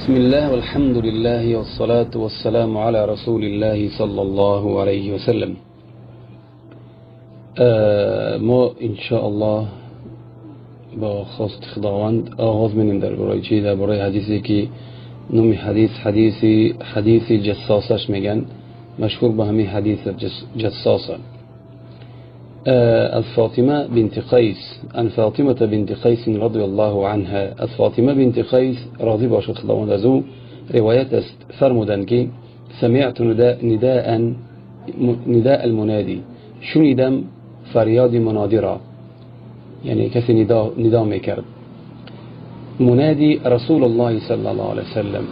بسم الله والحمد لله والصلاة والسلام على رسول الله صلى الله عليه وسلم. ما انشاءالله با خواست خداوند آغاز منیم درباره چی؟ درباره حدیثی که نوم حدیث حدیث جساسش میگن، مشهور به همین حدیث جساسه. از فاطمة بنت قیس، عن فاطمة بنت قیس رضی الله عنها، از فاطمة بنت قیس راضی باشد خداوند از او روایت است، فرمودند که سمعت نداء المنادی، شنیدم فریاد منادی را، یعنی کسی ندا میکرد. منادی رسول الله صلی الله علیه وسلم،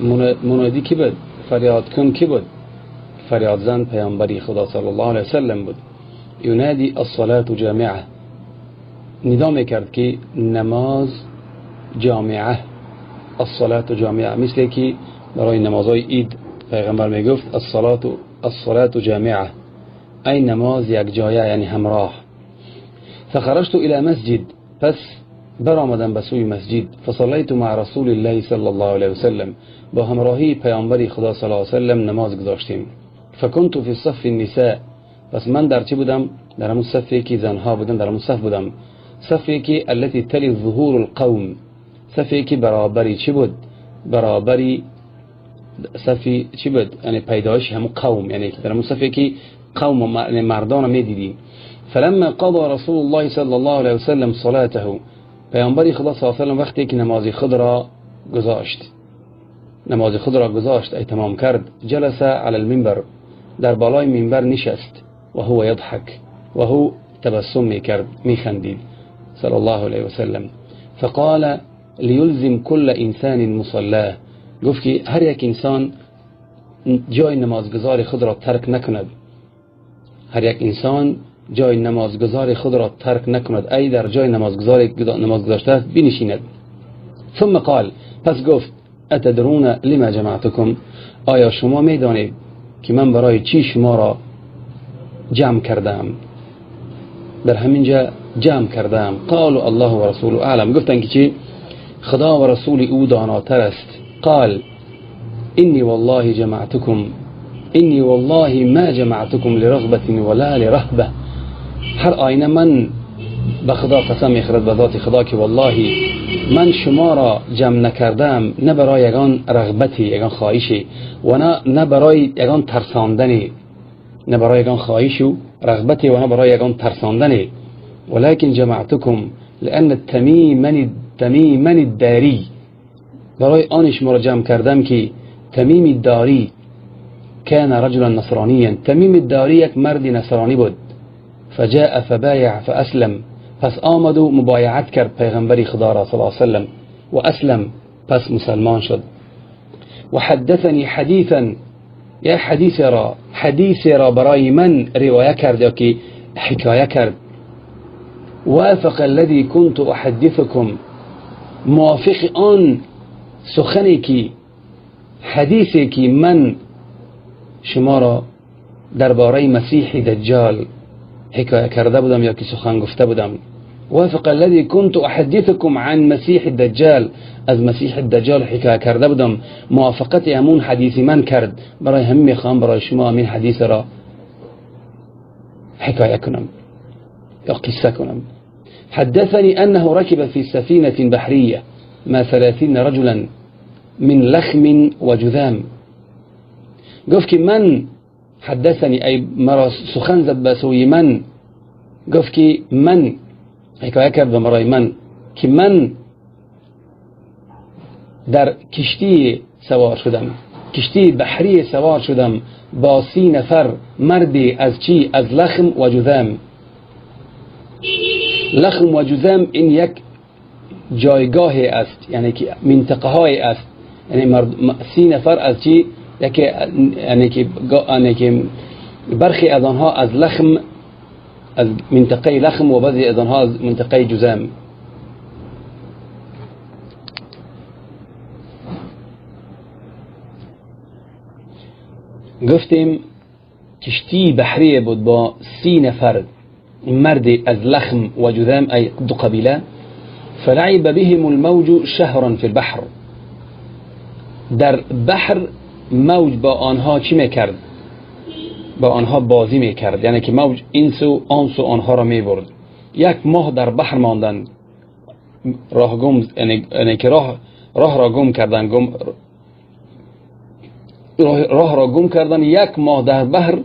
منادی کی بود؟ فریاد کن کی بود؟ فریاد زن پیامبری خدا صلی الله علیه وسلم بود. ینادی الصلاة جامعه، ندا میکرد که نماز جامعه، الصلاة جامعه، مثل که برای نمازهای عید پیغمبر میگفت الصلاة جامعه، ای نماز یک جایه، یعنی همراه. فخرجت الى مسجد، پس برآمدم به سوی مسجد. فصلیت مع رسول الله صلی الله علیه وسلم، با همراهی پیامبر خدا صلی الله علیه وسلم نماز گذاشتیم. فكنت فی صف النساء، پس من در چی بودم؟ در همون صفی که زنها بودن، در همون صف بودم، صفی که التي تلی ظهور القوم، صفی که برابری چی بود؟ برابری صفی چی بود؟ یعنی پیدایش همون قوم، یعنی در همون صفی که قوم مردان میدیدیم. فلما قضى رسول الله صلی الله علیه وسلم صلاته، پیامبر خدا صلی الله علیه وسلم وقتی که نماز خود را گذاشت، نماز خود را گذاشت، ای تمام کرد، جلس علی المنبر، در بالای منبر نشست، و هو یضحک، و هو تبسم میکرد، میخندید صلی الله علیه وسلم. فقال لیلزم كل انسان مصلاه، گفت که هر یک انسان جای نمازگزار خود را ترک نکند، هر یک انسان جای نمازگزار خود را ترک نکند، ای در جای نمازگزار نماز گذاشته است بنشیند. ثم قال، پس گفت اتدرون لما جمعتکم، آیا شما میدانید که من برای چی شما را جمع کردم؟ در همینجا جمع کردم. قالوا الله و رسوله اعلم، گفتن که چی؟ خدا و رسول او داناتر است. قال انی والله جمعتکم، انی والله ما جمعتکم لرغبة ولا لرهبة، هر آینه من به خدا قسم میخورد، به ذات خدا که والله من شما را جمع نکردم نه برای یگان رغبتی، یگان خواهشی، و نه برای یگان ترساندنی، نه برای یگان خواهش و رغبتی، و نه برای یگان ترساندنی، ولكن جمعتکم لأن تمیمن الداری، برای آن شما را جمع کردم که تمیم الداری كان رجلا نصرانيا، تمیم الداری یک مرد نصرانی بود. فجاء فبايع فأسلم، پس آمد و مبایعت کرد پیغمبری خدا را صلی الله علیه وسلم، و اسلم، پس مسلمان شد. و حدثني حدیثا، یا حدیث را برای من روایه کرد یا که حکایه کرد. وافق الذي كنت احدثكم، موافق آن سخنی که حدیثی که من شما را درباره مسیح دجال حکایه کرده بودم یا که سخن گفته بودم. وافق الذي كنت احدثكم عن مسیح الدجال، از مسیح الدجال حکایه کرده بودم، موافقت همون حدیث من کرد. برای همین میخوام برای شما همین حدیث را حکایه کنم یا قصه کنم. حدثني انه ركب في سفينة بحرية ما 30 رجلا من لخم وجذام، گفت که من حدثني ای مرا سخن زد به سوی من، گفت که من حکایه کرد به مرای من که من در کشتی سوار شدم، کشتی بحری سوار شدم با 30 نفر مردی از چی؟ از لخم و جذام. لخم و جذام این یک جایگاه است، یعنی که منطقه های است، یعنی 30 نفر از چی؟ یعنی که برخی از آنها از لخم، از منطقه لخم، و بعضی از آنها از منطقه جذام. گفتیم کشتی بحریه بود با 30 نفر مرد از لخم و جذام، ای دو قبیله. فلعب بهم الموج شهرا في البحر. در بحر موج با آنها چی میکرد؟ با آنها بازی میکرد، یعنی که موج این سو آن سو آنها را میبرد. یک ماه در بحر ماندند، راه گم، یعنی که راه را گم کردن، راه را گم کردن. یک ماه در بحر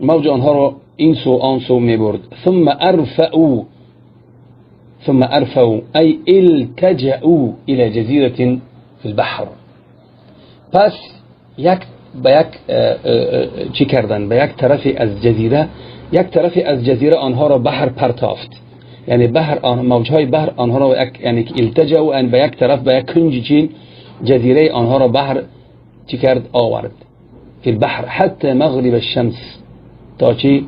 موج آنها را این سو آن سو میبرد. ثم ارفعوا ای التجأوا الى جزیره فی البحر. پس یک به یک چی کردن؟ به یک طرفی از جزیره، یک طرفی از جزیره آنها را بحر پرتافت، یعنی بحر آن، موجهای بحر آنها را یک، یعنی که التجأوا به یک طرف، به یک کنج چین جزیره آنها را بحر چی کرد؟ آورد. فی البحر حتی مغرب الشمس، تا چی؟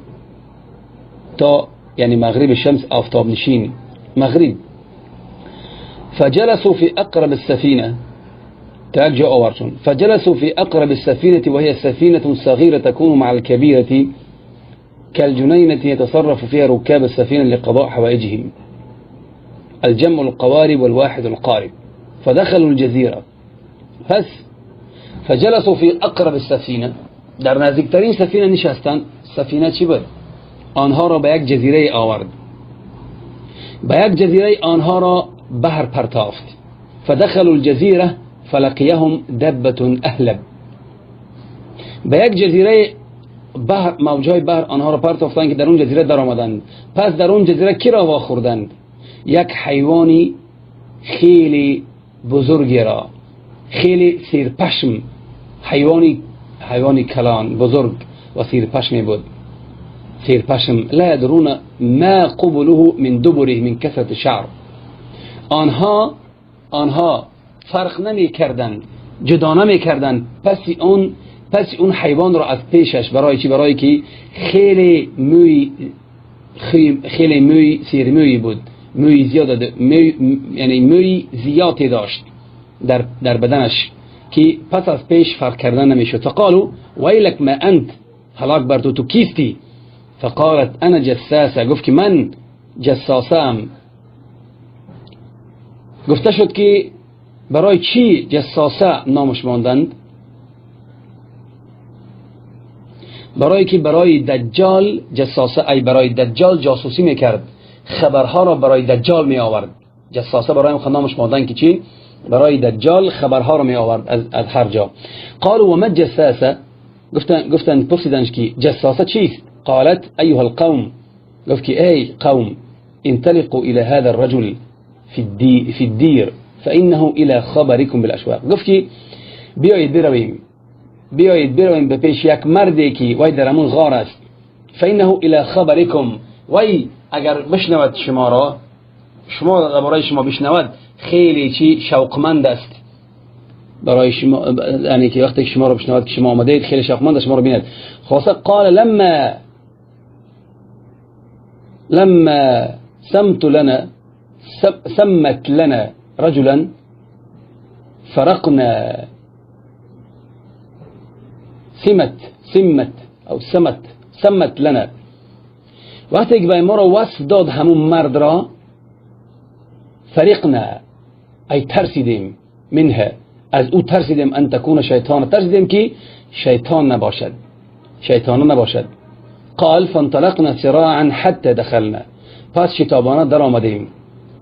تا یعنی مغرب الشمس، آفتاب نشین مغرب. فجلسوا في أقرب السفينة، ترجع أورتون. فجلسوا في أقرب السفينة وهي سفينة صغيرة تكون مع الكبيرة كالجنينة يتصرف فيها ركاب السفينة لقضاء حوائجهم، الجمع القوارب والواحد القارب. فدخلوا الجزيرة. پس فجلسوا في أقرب السفينة، در نزدیکترین سفینه نشستند. سفینه چی بود؟ آنها را به یک جزیره آورد، به یک جزیره آنها را بحر پرتافت. فدخلوا الجزیره فلقیهم دبة اهلب. به یک جزیره بحر، موجهای بحر آنها را پرتافتند که در اون جزیره در آمدند. پس در اون جزیره کی را واخوردند؟ یک حیوانی خیلی بزرگی را، خیلی سیرپشم، حیوانی کلان بزرگ و سیرپشمی بود. سیرپشم لا يدرون ما قبله من دبره من کثرة شعر. آنها فرق نمی کردند، جدا نمی کردند. پس اون حیوان را از پیشش، برای چی؟ برای که خیلی موی، خیلی موی سیر موی بود، موی زیاد، موی، یعنی موی زیادی داشت در بدنش که پس از پیش فرق کردن نمیشد. فقالوا ویلک ما انت، هلاک بر تو، تو کیستی؟ فقالت انا جساسه، گفت که من جساسه ام. گفته شد که برای چی جساسه نامش ماندند؟ برای که برای دجال جساسه، ای برای دجال جاسوسی میکرد، خبرها را برای دجال می آورد. جساسه برای هم نامش ماندند که چی؟ برای دجال خبرها را می آورد از هر جا. قالوا وما جساسه، گفتن پرسیدنش که جساسه چیست؟ قالت ایها القوم، گفت که ای قوم انطلقوا الى هذا الرجل في الدير فإنه إلى خبركم بالأشواق. گفت که بیایید برویم به پیش یک مردی که وای در همون غار است. فإنه إلى خبركم، وای اگر بشنود شما را، شما درباره شما بشنود خیلی چی شوقمند است برای شما، یعنی که وقتی شما را بشنود که شما آمده اید خیلی شوقمند است شما را ببیند. خلاصه قال لما سمت لنا سمت لنا رجلا فرقنا سمت او سمت لنا. وقتی که به ما را وصف داد همون مرد را، فرقنا ای ترسیدیم، منها از او ترسیدیم، ان تکون شیطان، ترسیدیم که شیطان نباشد، شیطان نباشد. قال فانطلقنا سراعا حتى دخلنا، پس شتابانه در آمدیم،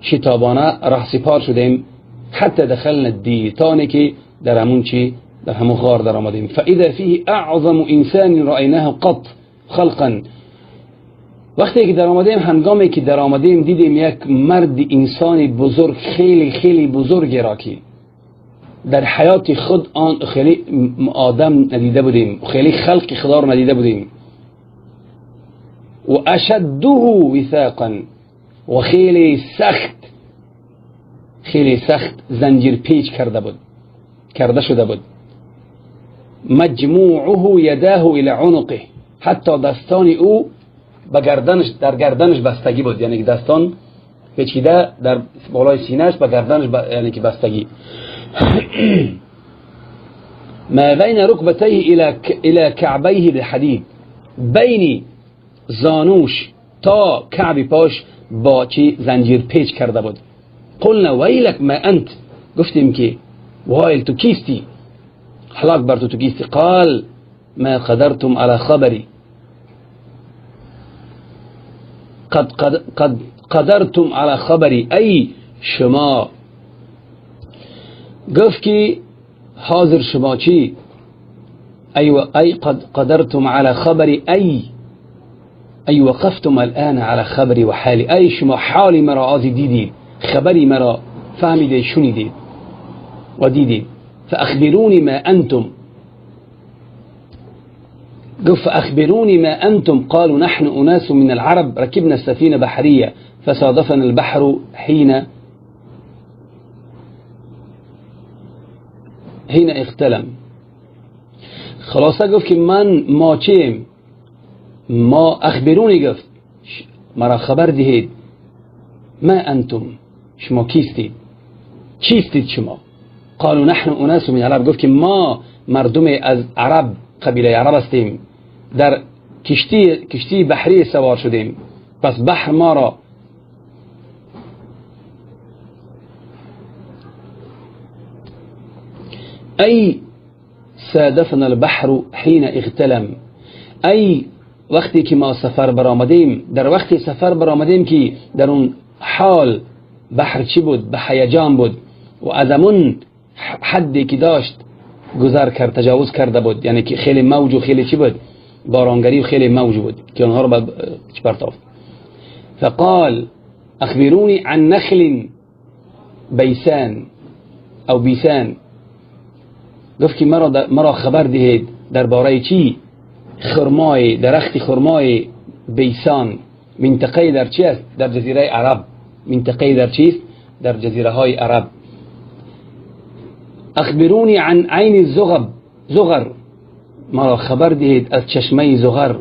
شتابانه رهسپار شدیم، حتی دخلنا الدیر، تا آنی که در همون چی، در همون غار در آمدیم. فاذا فيه اعظم انسان رأیناه قط خلقا. وقتی که در آمدیم، هنگامی که در آمدیم دیدیم یک مرد انسان بزرگ، خیلی خیلی بزرگ را که در حیات خود آن خیلی آدم ندیده بودیم، خیلی خلق خدا رو ندیده بودیم. و اشده وثاقا، و خیلی سخت، خیلی سخت زنجیر پیچ کرده بود، کرده شده بود. مجموعه یداه الى عنقه، حتی دستان او به گردنش، در گردنش بستگی بود، یعنی که دستان پیچیده در بالای سینه‌اش به گردنش یعنی که بستگی. ما بین ركبتيه الى كعبيه بالحديد، بین زانوش تا کعب پاش با چی زنجیر پیچ کرده بود. قلنا ویلک ما انت، گفتیم که وایل تو کیستی؟ هلاک بر تو، تو کیستی؟ قال ما قدرتم على خبری، قد قد قد قدرتم على خبری، ای شما. گفت که حاضر شما چی؟ ای قد قدرتم على خبری، ای وقفتم الآن على خبری و حالی، ای شما حالی مرا آزی دیدید، خبری مرا فهمیدید، شنیدید و دیدید. فأخبروني ما أنتم، گفت فأخبروني ما أنتم. قالوا نحن أناس من العرب ركبنا السفينة بحرية فصادفنا البحر حين اختلم. خلاصه گفت که من ما چیم، ما اخبرونی، گفت مرا خبر دهید، ما انتم، شما کیستید، چیستید شما؟ قالوا نحن اناس من العرب، گفت که ما مردم از عرب، قبیله عرب هستیم، در کشتی بحری سوار شدیم، پس بحر ما را ای صادفنا البحر حين اغتلم، ای وقتی که ما سفر برآمدیم، در وقتی سفر برآمدیم که در اون حال بحر چی بود؟ به هیجان بود و از اون حدی که داشت گذر کرد، تجاوز کرده بود، یعنی که خیلی موج و خیلی چی بود؟ بارانگری و خیلی موج بود که آنها رو پرتافت. فقال اخبروني عن نخل بیسان او بیسان، گفت که مرا خبر دهید درباره چی؟ خرمای، درخت خرمای بیسان، منطقه در چی است؟ در جزیره عرب. منطقه در چیست؟ در جزیره های عرب. اخبروني عن عین الزغب، زغر، مرا خبر دهید از چشمه زغر.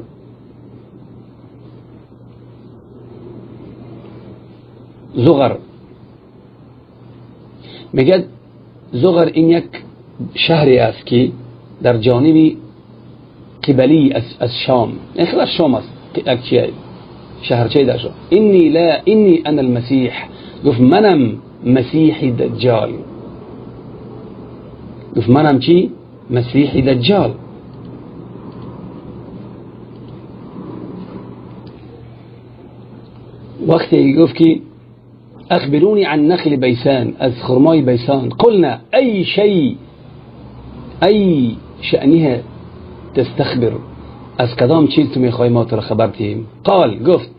زغر میگه زغر این یک شهری است که در جانب قبلی از شام، این خلاف شام است، یک چیه شهرچه در شام. اینی لا اینی انا المسیح، گفت منم مسیح دجال. گفت منم چی؟ مسیح دجال. وقتی گفت که اخبروني عن نخل بيسان، از خرمای بیسان، قلنا ای شيء، ای شأنها تستخبر، از کدام چیز تو میخوای ما تو را خبر دهیم؟ قال، گفت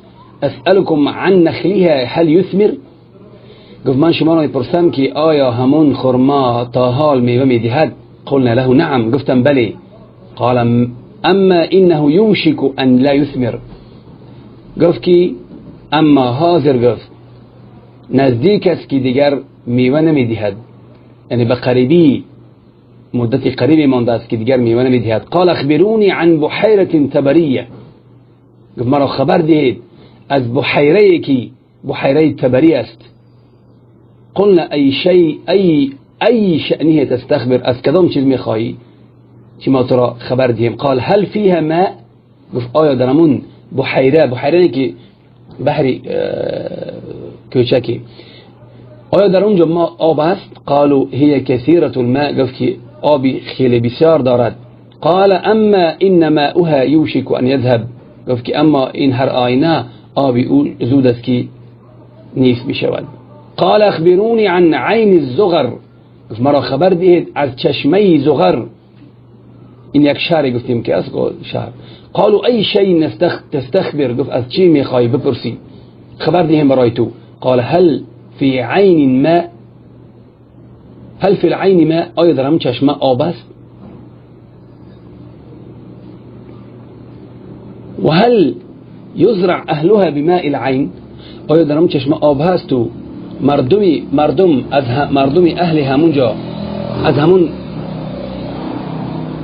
اسألكم عن نخلها هل يثمر، گفت من شما را میپرسم که آیا همون خرما تا حال میوه میدهد؟ قلنا له نعم، گفتم بله. قال اما انه يوشك ان لا يثمر، گفت که اما حاضر، گفت نزدیک است که دیگر میوه نمیدهد، یعنی به قریبی، مدت قریبی مانده است که دیگر میوه نمیدهد. قال اخبروني عن بحیره تبریه، گفت مرا خبر دهید از بحیره که بحیره تبری است. قلنا ای شیء، ای شأنه تستخبر، از کدام چیز میخواهی که ما تو را خبر دهیم؟ قال هل فيها ماء، گفت آیا در همون بحیره، بحیره که بحری کوچکی، آیا در اونجا ما آب است؟ قالوا هي كثيرة الماء، گفت که آبی خیلی بسیار دارد. قال اما ان ماؤها يوشك ان يذهب، گفت که اما این هر آینه آبی او زود است که نیست میشود. قال اخبروني عن عین الزغر، گفت مرا خبر دهید از چشمه زغر. این یک شهر گفتیم که از شهر. قالوا ای شيء تستخبر، گفت از چی میخوای بپرسی، خبر دهیم برای تو. قال هل في عین ماء، هل في العین ماء، آیا در همون چشمه آب است؟ و هل يزرع اهلها بماء العین، آیا در همون چشمه آب هست و مردم از مردم اهل همونجا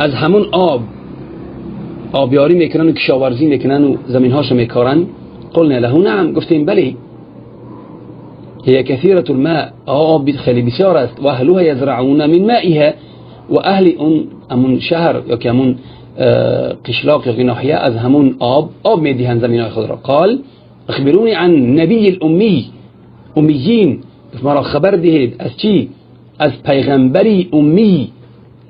از همون آب آبیاری میکنن و کشاورزی میکنن و زمینهاشو میکارن؟ قلنا له نعم، گفتیم بله. هي كثيرة الماء، آب خیلی بسیار است. و اهلها يزرعون من مائها، و اهل اون همون شهر یا که همون قشلاق یا ناحیه از همون آب میدهند زمینهای خود را. قال اخبروني عن نبی الامی، امیین، مرا خبر دهید از چی؟ از پیغمبری امی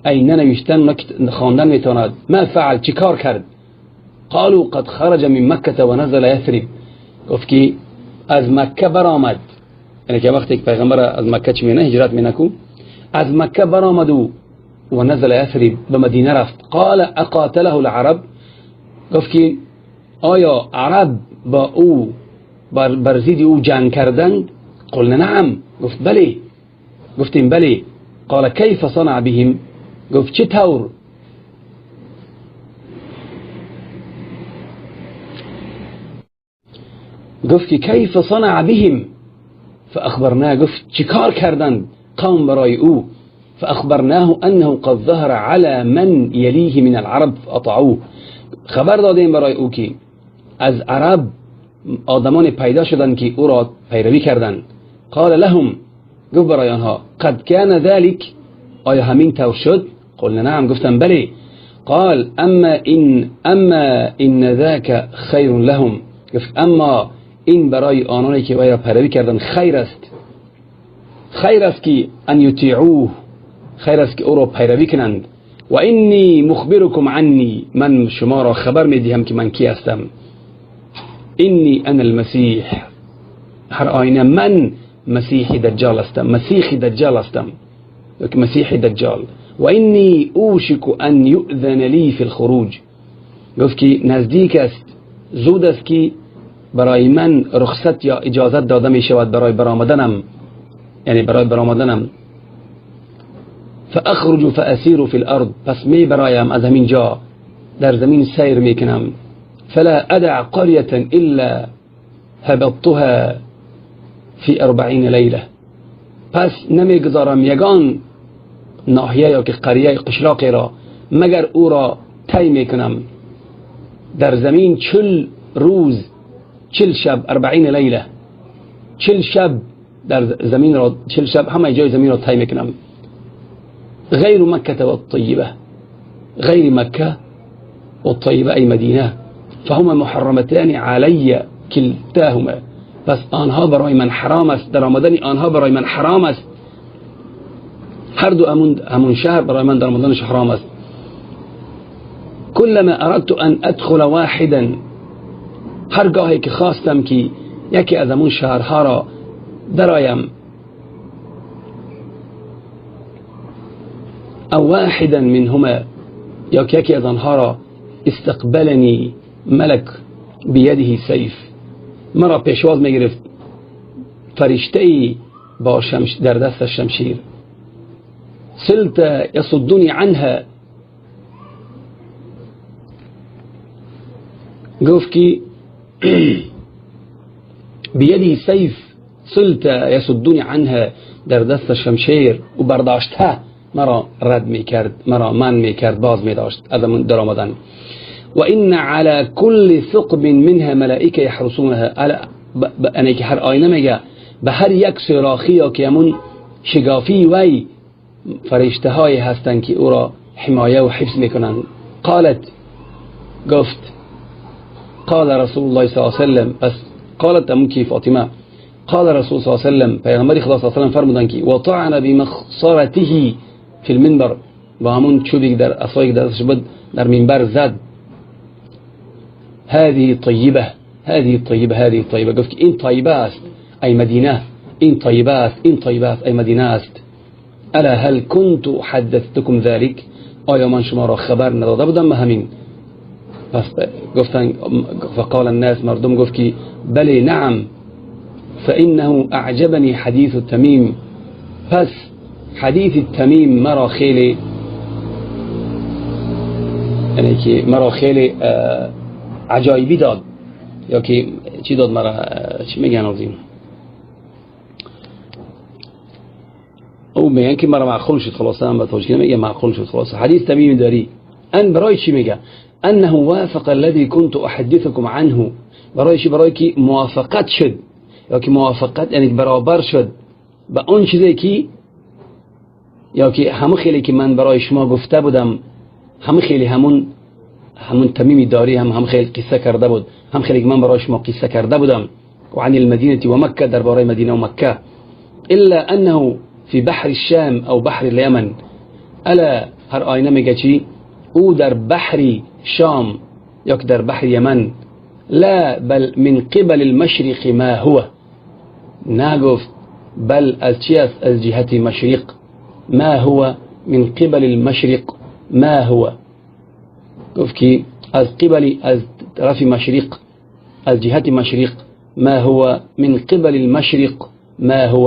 ای ننوشتن خواندن میتواند. ما فعل، چی کار کرد؟ قالوا قد خرج من مکه و نزل یثرب. گفت که از مکه برآمد، یعنی که وقتی که پیغمبر از مکه چی مینه هجرت مینکو، از مکه برآمد و نزل یثرب، به مدینه رفت. قال اقاتله العرب، گفت که آیا عرب با او بر ضد او جنگ کردند؟ قلنا نعم، گفت بله، گفتیم بله. قال کیف صنع بهم، گفت چه طور؟ گفت که کیف صنع بهم فاخبرناه، گفت چه کار کردند قوم برای او؟ فاخبرناه انه قد ظهر على من یلیه من العرب فاطاعوه. خبر دادیم برای او که از عرب آدمان پیدا شدند که او را پیروی کردند. قال لهم، گفت برای آنها قد كان ذلك، آیا همین طور شد؟ قلنا نعم، گفتم بله. قال اما ان ذاك خیر لهم، گفت اما این برای آنانی که وی را پیروی کردند خیر است، خیر است که ان یطیعوه، خیر است که او را پیروی کنند. و انی مخبرکم عنی، من شما را خبر میدهم که من کی هستم. انی انا المسیح، هر آینه من مسیح دجال هستم، مسیح دجال هستم، مسیح دجال. و انی اوشک ان یؤذن لی فی الخروج، گفت که نزدیک است، زود است که برای من رخصت یا اجازت داده می شود برای برآمدنم، یعنی برای برآمدنم. فاخرج فاسیر فی الارض، پس می برایم از همین جا در زمین سیر می کنم. فلا ادع قرية الا هبطتها فی 40 لیله، پس نمیگذارم یگان ناحیه یا که قریه قشلاقی را مگر او را طی میکنم در زمین 40 روز 40 شب، 40 لیله، 40 شب در زمین را، 40 شب همه جای زمین را طی میکنم. غیر مکه و الطیبه، غیر مکه و الطیبه ای مدینه، فهما محرمتان علی کلتاهما، پس آنها برای من حرام است، در آمدن آنها برای من حرام است، هر دو همون شهر برای من در آمدنش حرام است. كلما اردت ان ادخل واحدا، هر گاهی که خواستم که یکی از همون شهرها را درایم، او واحدا منهما، یا که یکی از آنها را، استقبلنی ملک بیده سیف، مرا پیشواز میگرفت فرشته ای با در دست شمشیر. سلت یصدنی عنها، گفت که بیده سیف سلت یصدنی عنها، در دست شمشیر و برداشته مرا رد میکرد، مرا من میکرد، باز میداشت از در آمدن. و این على كل ثقب منها ملائکه یحرسونها، یعنی که هر آینه میگه به هر یک سوراخی یا که همون شگافی وی فرشته های هستند که او را حمایه و حفظ میکنند. قالت، گفت قال رسول الله صلی الله علیه وسلم، پس قالت همون که فاطمه، قال رسول صلی الله علیه وسلم، پیغمبر خدا صلی الله علیه وسلم فرمودند که و طعن بمخصرته فی المنبر، با همون چوبی در عصایی که دستش بود در منبر زد. هذه طیبه، هذه طیبه، هذه طیبه، گفت این طیبه است ای مدینه، این طیبه است، این طیبه است ای مدینه است. الا هل كنت حدثتكم ذلك، آیا من شما را خبر نداده بودم به همین؟ پس گفتن فقال الناس، مردم گفت که بله نعم، فانه اعجبني حدیث التمیم، پس حدیث التمیم مرا خیلی، یعنی که مرا خیلی عجایبی داد، یا که چی داد مرا، چی میگن از این، او میگن که مرا معقول شد، خلاصه هم به تاجیکی میگه معقول شد. خلاصه حدیث تمیم داری ان برای چی میگه؟ انه وافق الذي كنت احدثكم عنه، برای چی؟ برای که موافقت شد، یا که موافقت یعنی برابر شد به اون چیزی که، یا که همه خیلی که من برای شما گفته بودم، همه خیلی همون تمیمی داری هم خیلی قصه کرده بود، هم خیلی که من برای شما قصه کرده بودم. و عن المدینه و مکه، درباره مدینه و مکه. الا انه في بحر الشام او بحر اليمن، الا هر آینه میگه چی؟ او در بحر شام یا که در بحر یمن. لا بل من قبل المشرق ما هو، نگفت بل از چی است؟ از جهت مشرق. ما هو من قبل المشرق ما هو، گفت که از قبل، از طرف مشرق، از جهت مشرق. ما هو من قبل المشرق ما هو،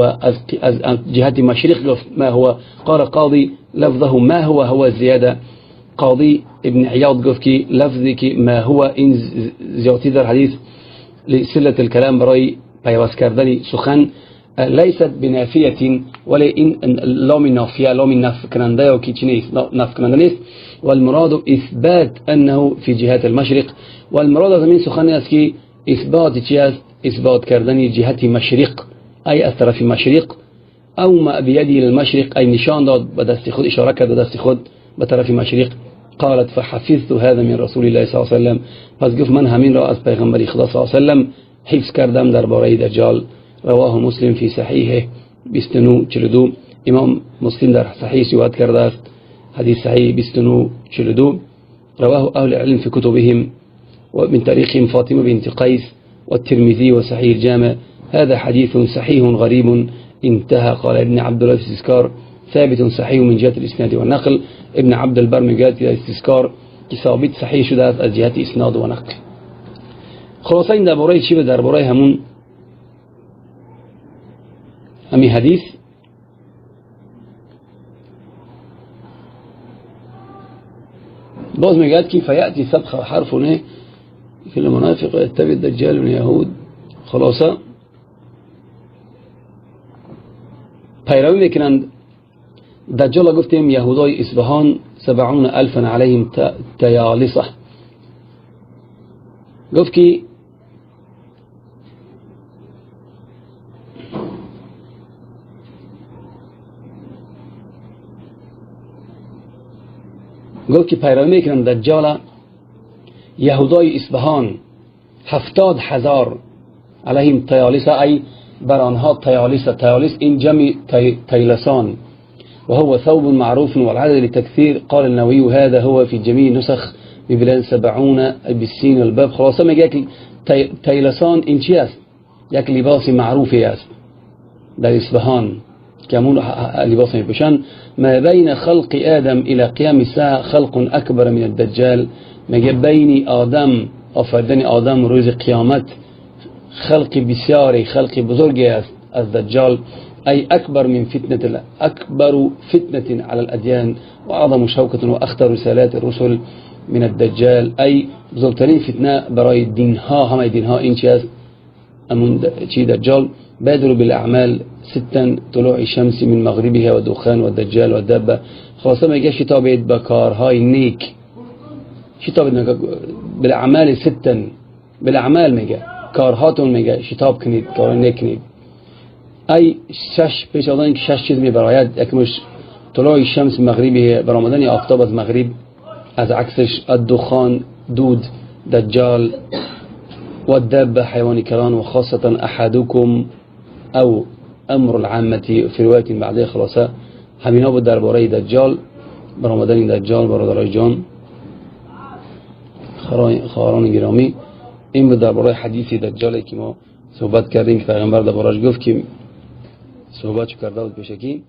از جهت مشرق گفت ما هو. قال قاضي لفظه ما هو هو زيادة. قاضي ابن عياض گفت که لفظی که ما هو این زیادی در حدیث لسلة الكلام برای پیوست کردن سخن ليست بنافية، ولی این لام نافیه، لام نفی کننده یا که چی نیست، نفی کننده نیست. والمراد اثبات انه في جهة المشرق، والمراد از این سخن است که اثبات چی است؟ اثبات کردن جهت مشرق، ای از طرف مشرق. او ما بيده المشرق، ای نشان داد به دست خود، اشاره کرد به دست خود به طرف مشرق. قالت فحفظت هذا من رسول الله صلی الله علیه و سلم، پس گفت من همین را از پیغمبر خدا صلی الله علیه و سلم حفظ کردم درباره دجال. رواه مسلم في صحیحه 2942. امام مسلم در صحیح روایت کرده است، حدیث صحیح 2942. رواه اهل العلم في كتبهم ومن طريق فاطمة بنت قيس والترمذي وصحيح الجامع. هذا حديث صحيح غريب انتهى. قال ابن عبد الله الاستذكار ثابت صحيح من جهة الإسناد والنقل. ابن عبد البر من جهة الاستذكار ثابت صحیح شده است از جهت اسناد و نقل. خلاصه این درباره چی؟ درباره همون همین حدیث. باز میگه که فیأتی سبخ حرف نه كل منافق يتبع الدجال من اليهود. خلاصه پیروی میکنند دجال. گفتیم یهودای اصفهان 70,000 علیهم تیالصه. گفت که پیروی میکنند دجال یهودای اصفهان 70,000 علیهم تیالصه، ای بر آنها تیالصه. تیالص این جمع تیلسان، وهو ثوب معروف والعدد للتكثير. قال النووي هذا هو في جميع نسخ ببلان 70 بالسين والباب. خلاصه میگه که تیلسان این چی است؟ یک لباس معروفی است در اصفهان که همون لباس میپوشن. ما بین خلق آدم الى قیام الساعة خلق اکبر من الدجال. میگه بین آدم، آفریدن آدم روز قیامت، خلق بسیاری، خلق بزرگی است از دجال. أي أكبر من فتنة، أكبر فتنة على الأديان وأعظم شوكة وأخطر رسالات الرسل من الدجال. أي بزرگترین فتنه برای دینها، همه دینها این چی است؟ امون چی؟ دجال. بادروا بالأعمال ستا طلوع الشمس من مغربها والدخان والدجال والدابة. خلاصه میگه شتابید به کارهای نیک، شتابید بالاعمال ستا، بالاعمال میگه کارهاتون، میگه شتاب کنید، کار نیک کنید. ای شش پیش آدن که شش چیز میبراید. یکمش طلوع شمس مغربی، برآمدن آفتاب از مغرب، از عکسش الدخان دود، دجال و الدابة حیوان کلان، و خاصة احدكم او امر العامة في رواية بعدها. خلاصه همینا بود درباره دجال، برآمدن دجال. برادرای جان، خواهران گرامی، این بود درباره حدیث دجالی که ما صحبت کردیم که پیغمبر دربارش گفت که صحبت کرده بود پیشکی.